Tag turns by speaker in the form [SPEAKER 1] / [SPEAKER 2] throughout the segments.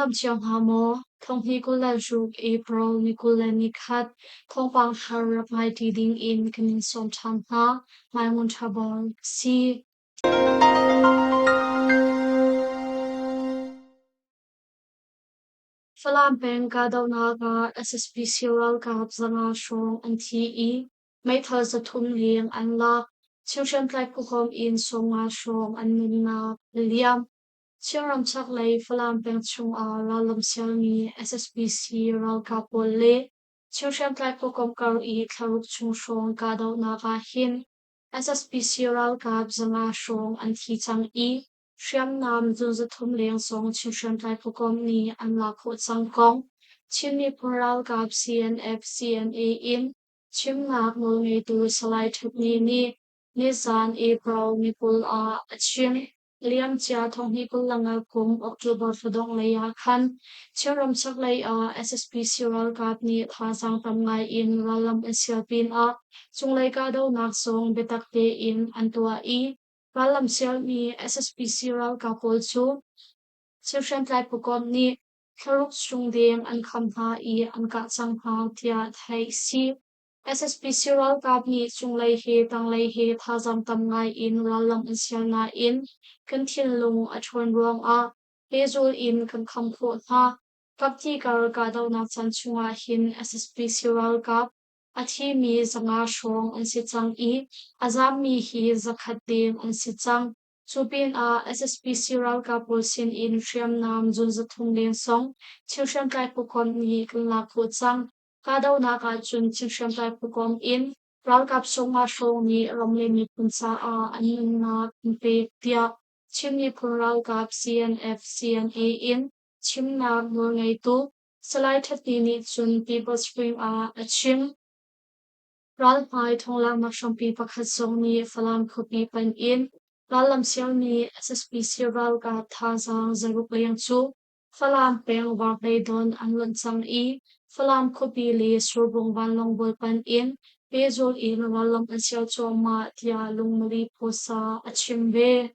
[SPEAKER 1] dam cio hnga maw? Thonghni 26 April ni 21 thawngpang thar rak ngai ṭi ding in kan in sawm ṭhan hna. Ngai Ngun Ṭha Bawi ka si. Falam peng kahdohnak ah SSPC ralkap 500 hrawng an thi i meithal 300 leng an lak. Chin hriamtlai phukomh in 50 hrawng an nunnak a liam. Chinram chaklei Falam peng chungah rallam sialmi SSPC ralkap pawl le Chin hriamtlai phukomh kar i thlaruk chung hrawng kahdohnak ah hin SSPC ralkap 500 hrawng an thi cang i hriamnam zun 300 leng zong Chin hriamtlai phukomh nih an lak khawh cang kong Chin miphun ralkap CNF CNA in chimnak nawlngeitu Salai Htut Ni nih nizan April ni 20 ah a chim. Liamcia thonghnih 25 kum October thla dongh lei ah khan Chinram chaklei ah SSPC ralkap nih thazaang tam ngai in rallam an sial pinah cunglei kahdohnak zong biatak tein an tuah i rallam sialmi SSPC ralkap pawl cu Chin hriamtlai phukomh nih thlaruk chung deng an kham hna i an kah cang hna tiah theih a si. SSPC ralkap nih cunglei he tanglei he thazaang tam ngai in rallam an sial nain kan thinlung a ṭhawn ruangah pehzul in kan kham khawh hna. Kapti kar kahdohnak caan chungah hin SSPC ralkap a thimi 500 hrawng an si cang i a zaammi hi 100 deng an si cang. Cu pinah SSPC ralkap pawl sinin hriamnam zun 300 leng zong thil hriamtlai phukomh nih kan lak khawh cang. Kahdohnak ahcun thil hriamtlai phukomh in ralkap 50 hrawng nih ram le miphun caah an nunnak an pek tiah Chin miphun ralkap CNF-CNA in chimnak nawlngeitu Salai Htut Ni nih cun People's Spring ah a chim. Ralhmai thonglaknak hrampi pakhat zong nih Falam khuapi panh in rallam sialmi SSPC ralkap thazaang 600 leng cu Falam peng Varhleidon an lonh cang i Falam khuapi le Surbung vanlawng bual panh in pehzul in rallam an sial cuahmah tiah Lungmali Phuasa a chim ve.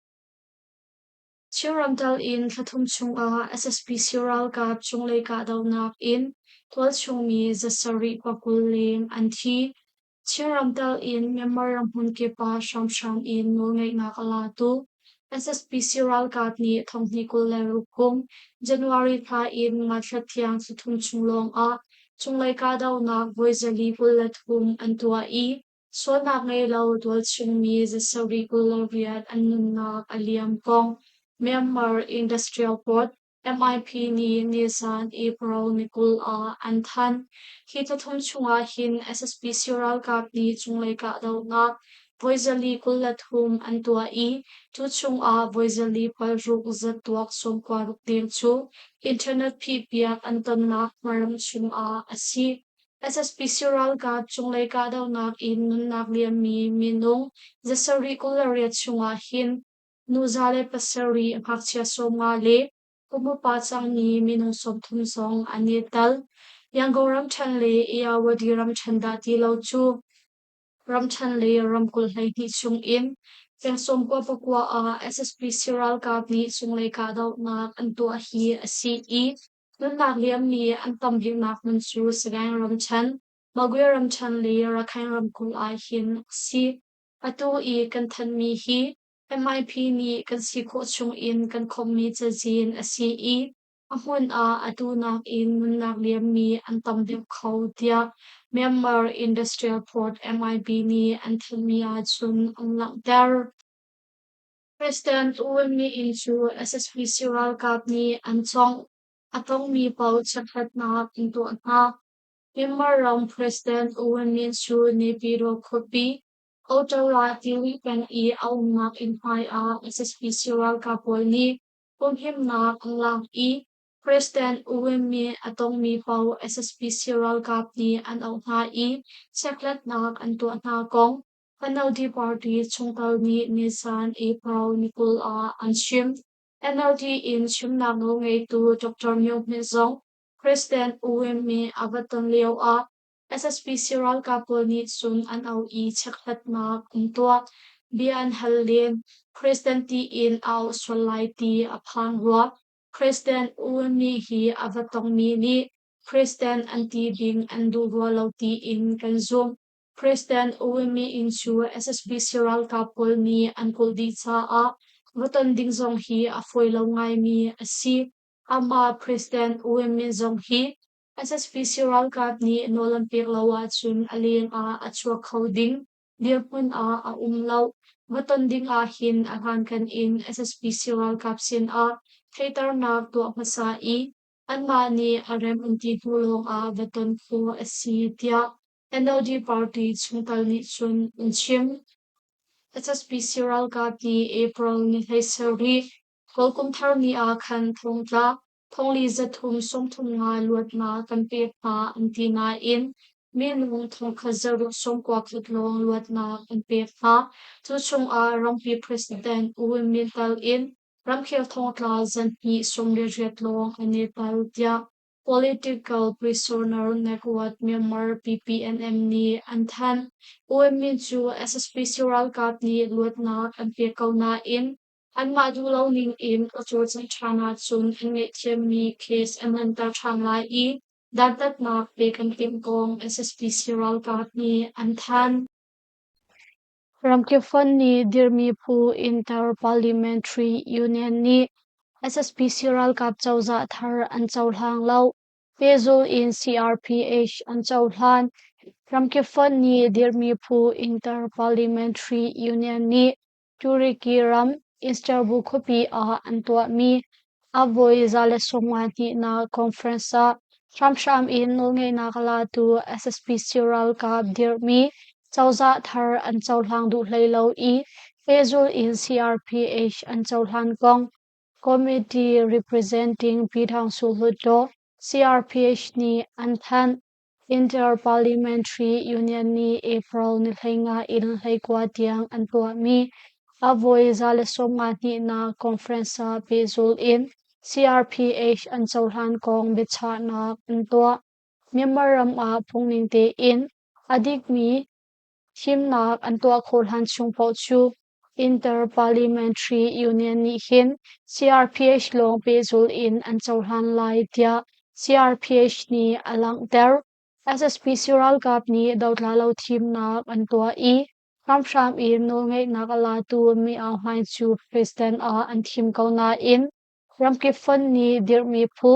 [SPEAKER 1] Chinram tal in thla thum chungah SSPC ralkap cunglei kahdohnak in tualchung mi 720 leng an thi. Chinram tal in Myanmar ram hmun kip ah hramhram in nawlngeihnak a latu SSPC ralkap nih thonghnih 26 kum January thla in Ngathlat thiang thla thum chung lawng ah cunglei kahdohnak voi 423 an tuah i Sualnak ngei lo tualchungmi 728 an nunnak a liam kong Myanmar Industrial Port MIP nih nizan April ni 20 ah an thanh. Hi thla chungah hin SSPC ralkap nih cunglei kahdohnak voi 423 an tuah i cu chungah voi 406 zatuak 96 deng cu internet phihpiak an tonnak hmaram chungah a si. SSPC ralkap cunglei kahdohnak in nunnak liammi minung 728 chungah hin nu 107, ngakchia 50 le kum upa cangmi minung 30 zong an i tel. Yangon ramṭhen le Ayeyarwady ramṭhen dah ti lo cu ramṭhen le ramkulh 12 chungin peng 99 ah SSPC ralkap nih cunglei kahdohnak an tuah hi a si i Nunnak liammi an tam biknak hmun cu Sagaing ramṭhen, Magwe ramṭhen le Rakhine ramkulh ah hin a si. Atu i kan thanhmi hi MIP nih kan si khawh chungin kan khawmhmi cazin a si i a hmun ah atu nakin nunnak liammi an tam deuh kho tiah Myanmar Industrial Port MIP nih an thanhmi ahcun an langhter. President U Win Myint cu SSPC ralkap nih an cawngh. A tongmi paoh chekhlatnak an tuah hna. Myanmar ram President U Win Myint cu Naypyidaw khuapi Ottawa tili peng i a umnak inn hmai ah SSPC ralkap pawl nih humhimnak an lak i President U Win Myint a tongmi paoh SSPC ralkap nih an auh hna i chekhlatnak an tuah hna kong NLD party chungtel nih nizan April ni 20 ah an chim. NLD in chimnak nawlngeitu Dr. Myo Hmit zong President U Win Myint a va ton lioah SSPC ralkap pawl nih cun an auh i chekhlatnak an tuah. Bia an hal len. President tiin a auh sual lai ti a phang rua. President U Win hi a va tongmi nih President an ti ding an duh rua lo tiin kan zumh. President U Win cu SSPC ralkap pawl nih an kulh dih caah va ton ding zong hi a fawi lo ngaimi a si. Amah President U Win zong hi SSPC ralkap nih nawl an pek lo ahcun a leng ah a chuak kho ding dirhmun ah a um lo. Va ton ding ahhin a hlankan in SSPC ralkap sinah theihternak tuah hmasa i anmah nih a rem an ti hnu lawngah va ton khawh a si tiah NLD party chungtel nih cun an chim. SSPC ralkap nih April ni 17 Kawl kum thar ni ah khan thongtla thongli 335 luatnak kan pek hna an ti nain minung thongkhat zaruk 91 lawng luatnak an pek hna. Cu chungah rampi President U Win Myint tal in ramkhel thongtla zanhnih 18 lawng an i tel tiah Political Prisoner Network Myanmar PPNM nih an thanh. U Win Myint cu SSPC ralkap nih luatnak an pek ko nain anmah duh lo ning in a cawlcangh ṭhan ahcun an ngaihthiammi case an lanter ṭhan lai i dantatnak pek an timh kong SSPC ralkap nih an thanh. Ramkip fonh nih dirhmi phu Inter-Parliamentary Union nih SSPC ralkap cozah thar an cohlang lo. Pehzulh in CRPH an cohlan. Ramkip fonh nih dirhmi phu Inter-Parliamentary Union nih Turkey ram Istanbul khuapi ah an tuahmi a voi 152nak conference ah hramhram in nawlngeihnak a latu SSPC ralkap dirhmi cozah thar an cohlang duh hlei lo i pehzulh in CRPH an cohlan kong Committee Representing Pyidaungsu Hluttaw CRPH nih an thanh. Inter-Parliamentary Union nih April ni 15 in 19 tiang an tuahmi a voi 152nak conference ah pehzulh in CRPH an cohlan kong biachahnak an tuah. Myanmar ram ah phungning tein a dikmi Thimnak an tuah khawh hlan chung paoh cu Inter-Parliamentary Union nih hin CRPH lawng pehzulh in an cohlan lai tiah CRPH nih a langhter. SSPC ralkap nih dotla lo thimnak an tuah i hramhram in nawlngeihnak a latu Mi Aung Hlaing cu president ah an thim ko nain ramkip fund nih dirhmi phu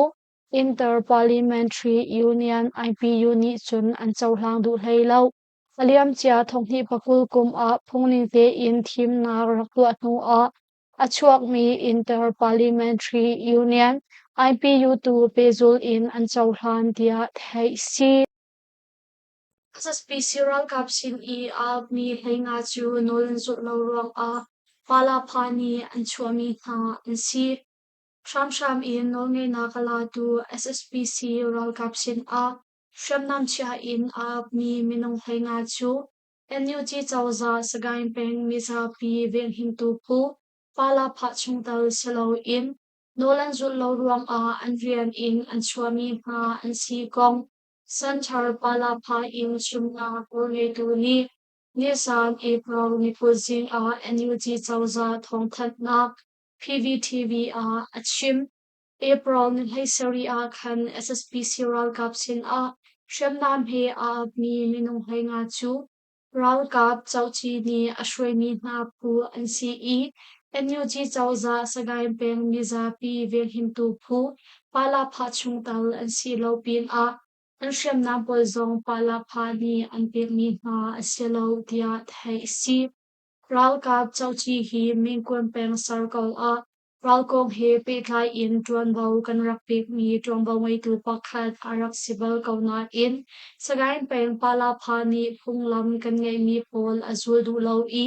[SPEAKER 1] Inter-Parliamentary Union IPU nih cun an cohlang duh hlei lo. A liamcia thonghnih 20 kum ah phungning tein thimnak rak tuah hnu ah a chuakmi Inter-Parliamentary Union IPU tu pehzulh in an cohlan tiah theih si. SSPC ralkap sin i aa upmi 15 cu nawl an zulh lo ruangah Palapha nih an chuahmi hna an si. Hramhram in nawlngeihnak a latu SSPC ralkap sinah Hriamnam chia in aa apmi minung 15 cu NUG cozah Sagaing peng mizapi venghimtu phu Palaphah chungtel si loin nawl an zulh lo ruangah an rian in an chuahmi hna an si kong Center Palaphah in chimnak nawlngeitu nih nizan April ni 20 zing ah NUG cozah thawngthanhnak PVTV ah a chim. April ni 17 ah khan SSPC ralkap sinah hriamnam he aa apmi minung 15 cu ralkap coci nih a hruaimi hna phu an si i NUG cozah Sagaing peng mizapi venghimtu phu Palaphah chungtel an si lo pinah an hriamnam pawl zong Palaphah nih an pekmi hna a si lo tiah theih a si. Ralkap coci hi Minkuan peng Sarkal ah Ral kong he pehtlai in ṭuanvo kan rak pekmi ṭuanvo ngeitu pakhat a rak si bal ko nain Sagaing peng Palapha nih phunglam kan ngeihmi pawl a zul duh lo i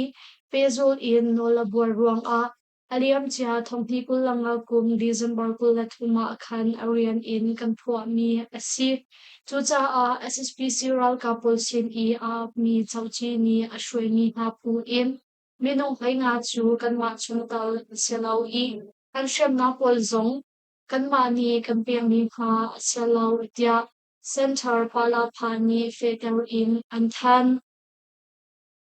[SPEAKER 1] pehzulh in nawl a buar ruangah a liamcia 2025 kum December 23 ah khan a rian in kan phuahmi a si. Cucaah SSPC ralkap pawl sin i aa apmi Coci nih a hruaimi hna phu in Minung 15 cu kanmah chungtel an si lo i kan hriamnam pawl zong kanmah nih kan pekmi hna a si lo tiah Center Palapha nih fehter in an thanh.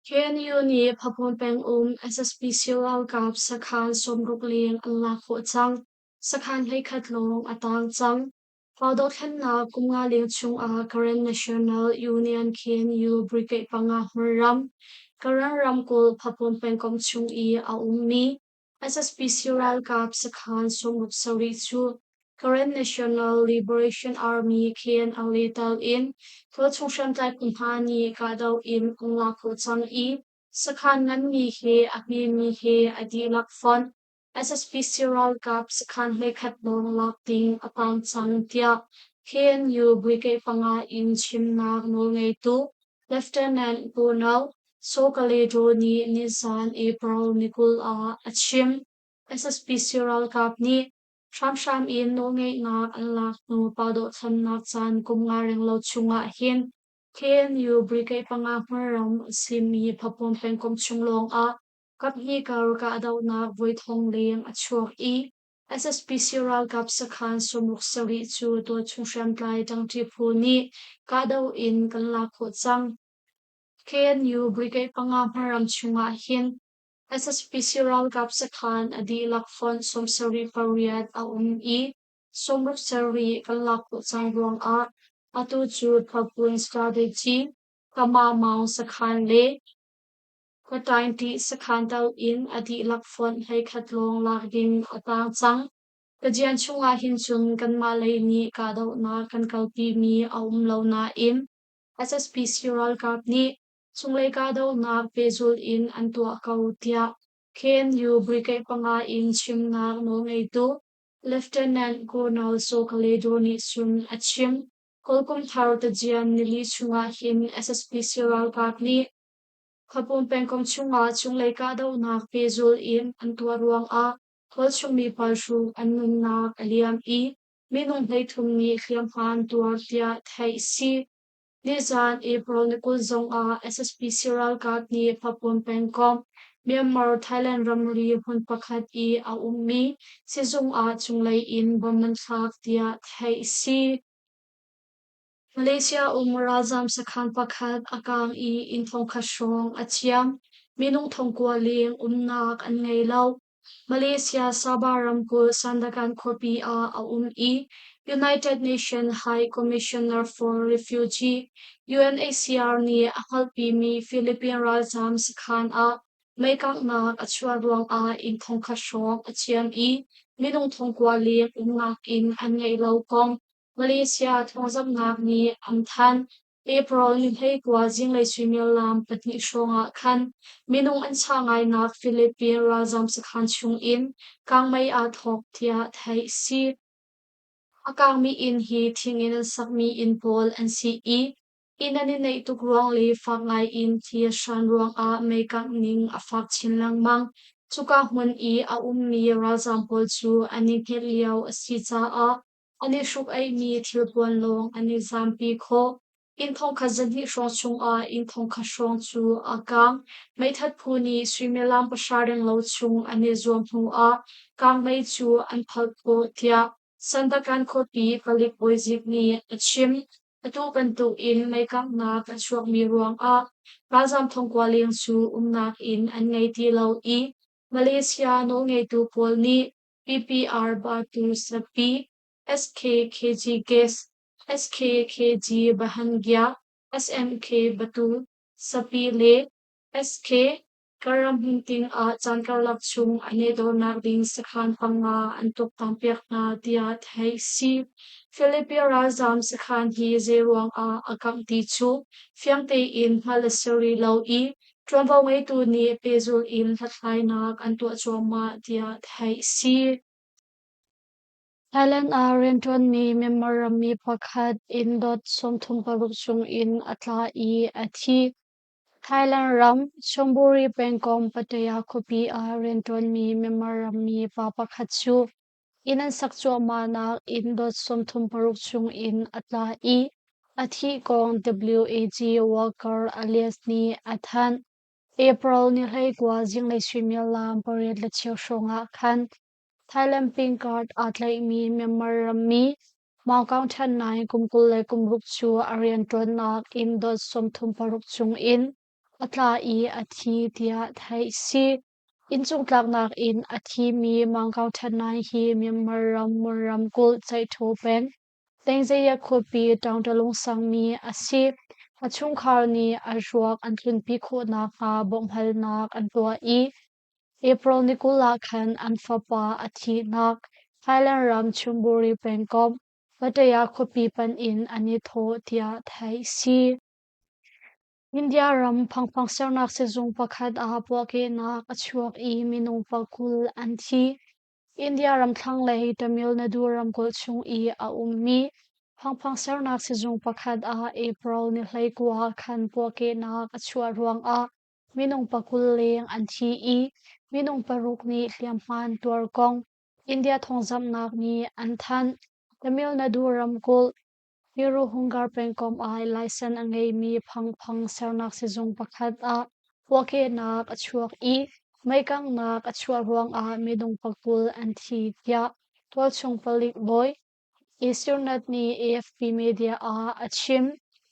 [SPEAKER 1] KNU nih Phapon pengum SSPC ralkap sakhan 60 leng an lak khawh cang. sakhan 11 lawng a taang cang. Pau dothlennak kum nga leng chungah Karen National Union KNU Brigade panga hmunram, Karen ramkulh Phapon pengkomh chung i a ummi SSPC ralkap sakhan 67 cu Karen National Liberation Army KNLA tal in tualchung hriamtlai phu hna nih kahdoh in an lak khawh cang i sakhan nganmi he a hmemi he a dihlak fonh SSPC ralkap sakhan 11 lawng lak ding a tang cang tiah KNU Brigade panga in chimnak nawlngeitu Lieutenant Colonel Saw Kaledo nih nizan April ni 20 ah a chim. SSPC ralkap nih hramhram in nawlngeihnak an lak hnu padohthlennak caan kum nga renglo chungah hin KNU Brigade panga hmunram a simi Phapon pengkomh chung lawngah kaphnih kar kahdohnak voi thong leng a chuak i SSPC ralkap sakhan 67 cu tualchung hriamtlai ṭangṭi phu nih kahdoh in kan lak khawh cang. KNU Brigade panga hmaram chungah hin SSPC ralkap sakhan a dihlak fonh 78 a um i 67 kan lak khawh cang ruangah atu cu Phapun Strategy Kama Maung sakhan le Khuataingṭih sakhan tal in a dihlak fonh 11 lawng lak ding a taang cang. Kajian chungah hin cun kanmah lei nih kahdohnak kan kalpimi a um lo nain SSPC ralkap nih cunglei kahdohnak pehzulh in an tuah ko tiah KNU Brigade panga in chimnak nawlngeitu Lieutenant Colonel Saw Kaledo nih cun a chim. Kawlkum thar tajian nili chungah hin SSPC ralkap nih Khuapum pengkomh chungah cunglei kahdohnak pehzulh in an tuah ruangah khualchungmi palhruk an nunnak a liam i minung 33 nih hliamhma an tuar tiah theih a si. Nizaan April ni 20 zongah SSPC ralkap nih Khuapum pengkomh Myanmar-Thailand ramri hmun pakhat i a ummi sizung ah cunglei in bomb an thlak tiah theih a si. Malaysia um ralzaam sakhan pakhat a kaang i inn 1000 hrawng a ciam. Minung 9000 leng umnak an ngei lo. Malaysia Sabah ramkulh Sandakan khuapi ah a um i United Nations High Commissioner for Refugee UNHCR nih a hngalhpimi Philippine ralzaam sakhan ah meikanghnak a chuah ruangah inn 1000 hrawng a ciam i minung 9000 leng umnak inn an ngeih lo kong Malaysia thawngzamhnak nih an thanh. April ni 29 zinglei suimilam 2 hrawngah khan minung an chah ngainak Philippine ralzam sakhan chungin kangmei aa thawk tiah theih a si. A kangmi inn hi thing in an sakmi inn pawl an si i inn an i neih tuk ruang le fak ngaiin thli a hran ruangah mei kangh ning a fak chin lengmang. Cuka hmun i a ummi ralzam pawl cu an i hngilh lio a si caah An i hruk-aihmi thilpuan lawng an i zampi khawh. Inn 1200 hrawng chungah inn 1000 hrawng cu a kaang. Meithat phu nih suimilam pahra renglo chung an i zuam hnuah kangmei cu an phalh khawh tiah Sandakan khuapi palik bawizik nih a chim. Atu bantuk in meikanghnak a chuakmi ruangah ralzaam 9000 leng cu umnak inn an ngei ti lo i Malaysia nawlngeitu pawl nih PPR Batu Sapi, SKKG Gas, SKKG Bahangya, SMK Batu Sapi le SK Karamhmunting ah caan karlak chung an i dornak ding sakhan panga an tuaktanpiak hna tiah theih a si. Philippine ralzaam sakhan hi zeiruang ah a kangh ti cu fiang tein hngalh a si rih lo i Ṭuanvo ngeitu nih pehzulh in hlathlainak an tuah cuahmah tiah theih a si. Thailand ah rianṭuanmi Myanmar rammi pakhat inn dot 36 chungin a tla i a thi. Thailand ram Chonburi pengkomh Pattaya khuapi ah rianṭuanmi Myanmar rammi pa pakhat cu inn an sak cuahmahnak inn dot 36 chungin a tla i a thih kong WAG Walker Elias nih a thanh. April ni 19 zinglei suimilam 8:15 hrawng ah khan Thailand pink card aa tlaihmi Myanmar rammi Maung Kaung Than Naing kum 26 cu a rianṭuannak inn dot 36 chungin a tla i a thi tiah theih a si. Innchung tlaknak in a thimi Mang Kaung Than Naing hi Myanmar ram Mon ramkulh Ceihṭho peng Tengzaya khuapi Taungtalung sangmi a si. A chungkhar nih a ruak an tlunpi khawh nakhnga bawmhhalnak an tuah i April ni 20 ah khan an fapa a thihnak Thailand ram Chunburi pengkomh Pattaya khuapi panh in an i thawh tiah theih si. India ram phangphang sernak sizung pakhat ah puahkehnak a chuak i minung 20 an thi. India ram thlanglei Tamil Nadu ramkulh chung i a ummi phangphang sernak sizung pakhat ah April ni 19 khan puahkehnak a chuah ruangah minung 20 leng an thi i minung paruk nih hliamhma an tuar kong India thawngzamhnak nih an thanh. Tamil Nadu ramkulh Hiruhungar pengkomh ah laisen a ngeimi phangphang sernak sizung pakhat ah puahkehnak a chuak i meikanghnak a chuah ruangah minung 20 an thi tiah tualchung palik bawi Isirnat nih AFP media ah a chim.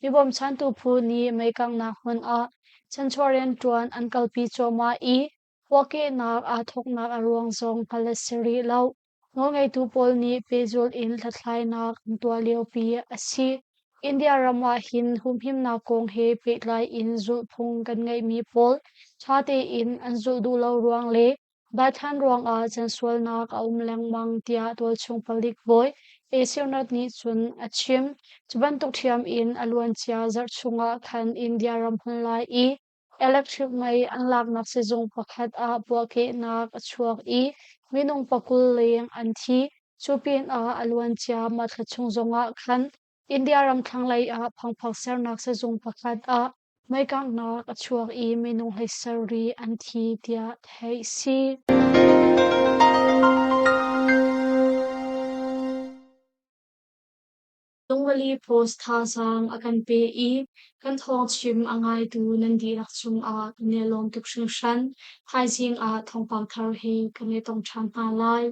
[SPEAKER 1] Mi bawmchantu phu nih meikanghnak hmun ah chanchuah rianṭuan an kalpi cuahmah i puahkehnak aa thawknak a ruang zong hngalh a si rih lo. Nawlngeitu pawl nih pehzulh in hlathlainak an tuah liopi a si. India ram ah hin humhimnak kong he pehtlai in zulhphung kan ngeihmi pawl ṭha tein an zulh duh lo ruang le daithlan ruangah cansualnak a um lengmang tiah tualchung palik bawi Esirnat nih cun a chim. Cu bantuk ṭhiam in a luancia zarh chungah khan India ram hmun lai i Electric mei an laknak sizung pakhat ah puahkehnak a chuak i minung 20 leng an thi. Cu pinah a luancia mah thla chung zongah khan India ram thlanglei ah phangphang sernak sizung pakhat ah meikanghnak a chuak i minung 17 an thi tiah theih si. Lungvali Post thazaang a kan pe i kan thawngchim a ngaitu nan dihlak cungah kan i lawm tuk hringhran. Thaizing ah thawngpang thar he kan i tong ṭhan hna lai.